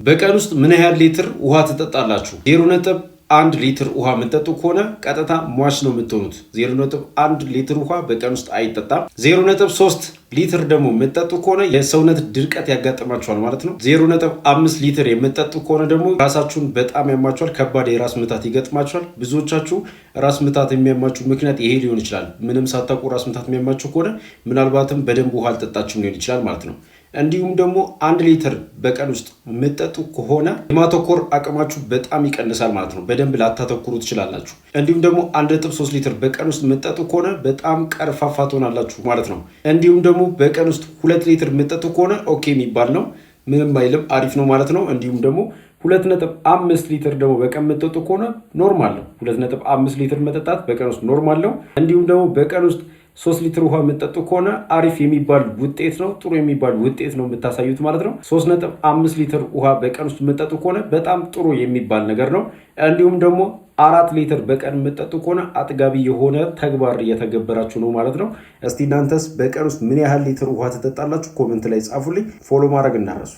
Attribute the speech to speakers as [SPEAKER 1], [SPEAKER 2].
[SPEAKER 1] በቀን ውስጥ ምን ያህል ሊትር ውሃ ትጠጣላችሁ? 0.1 ሊትር ውሃ የምትጠጡ ከሆነ ቀጥታ ሟች ነው የምትሆኑት። 0.1 ሊትር ውሃ በቀን ውስጥ አይጠጣም። 0.3 ሊትር ደግሞ የምትጠጡ ከሆነ የሰውነት ድርቀት ያጋጥማችኋል ማለት ነው። 0.5 ሊትር የምትጠጡ ከሆነ ደግሞ ራሳችሁን በጣም ያማችኋል። ከባድ የራስ ምታት ይገጥማችኋል። ብዙዎቻችሁ ራስ ምታት የሚያማችሁ ምክንያት ይሄ ሊሆን ይችላል። ምንም ሳታውቁ ራስ ምታት የሚያማችሁ ከሆነ ምናልባትም በደንብ ውሃ አልጠጣችሁም ሊሆን ይችላል ማለት ነው። እንዲሁም ደግሞ 1 ሊትር በቀን ውስጥ የምትጠጡ ከሆነ የማተኮር አቅማችሁ በጣም ይቀንሳል ማለት ነው። በደንብ ላታተኩሩ ትችላላችሁ። እንዲሁም ደግሞ 1.3 ሊትር በቀን ውስጥ የምትጠጡ ከሆነ በጣም ቀርፋፋ ትሆናላችሁ ማለት ነው። እንዲሁም ደግሞ በቀን ውስጥ 2 ሊትር የምትጠጡ ከሆነ okay የሚባል ነው፣ ምንም አይልም፣ አሪፍ ነው ማለት ነው። እንዲሁም ደግሞ 2.5 ሊትር ደግሞ በቀን የምትጠጡ ከሆነ normal ነው። 2.5 ሊትር መጠጣት በቀን ውስጥ normal ነው። እንዲሁም ደግሞ በቀን ውስጥ 3 ሊትር ውሃ የምትጠጡ ከሆነ አሪፍ የሚባል ውጤት ነው። ጥሩ የሚባል ውጤት ነው የምታሳዩት ማለት ነው። 3.5 ሊትር ውሃ በቀን ውስጥ የምትጠጡ ከሆነ በጣም ጥሩ የሚባል ነገር ነው። እንዲሁም ደግሞ 4 ሊትር በቀን የምትጠጡ ከሆነ አጥጋቢ የሆነ ተግባር እየተገበራችሁ ነው ማለት ነው። እስቲ እናንተስ በቀን ውስጥ ምን ያህል ሊትር ውሃ ትጠጣላችሁ? Comment ላይ ጻፉልኝ። Follow ማድረግ እንዳትረሱ።